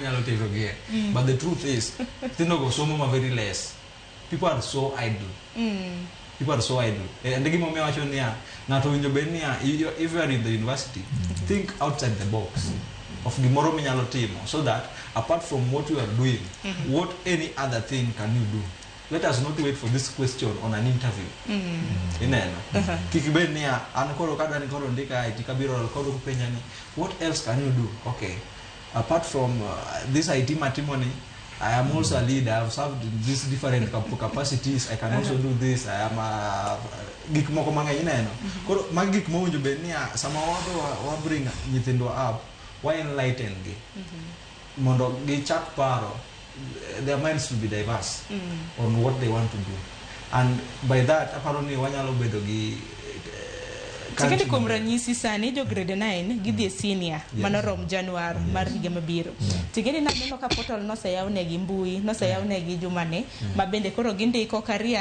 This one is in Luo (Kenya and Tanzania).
Nyalo tero gie. But the truth is, nyithindo go somo ma very less. People are so idle. People are so idle. And gima omiyo awacho niya, ng'ato owinjo bed niya, if you are in the university, think outside the box of gimoro minyalo timo so that apart from what you are doing, what any other thing can you do? Let us not wait for this question on an interview. Ineno. Kik bed niya, an koro kadwa ni koro ndika IT kabiro koro penja ni, what else can you do? Okay. Apart from this IT matimoni, I am also a leader. I've served in these different capacities. I can also do this. I am a gik moko mang'eny ineno. Koro magi gik mowinjo bed niya, sama wadwa wa bring nyithindwa up, wa enlighten gi. Mondo gichak paro, their minds will be diverse on what they want to do. And by that, aparo ni wanyalo bedo gi Tiketi country kuom maber. Ranyisi sani jo grade 9 gidhi e senior mano rom Januar mar higa mabiro. Tigeni naneno ka portal noseyaw negi mbui, noseyaw negi jumani ma bende koro gindiko career.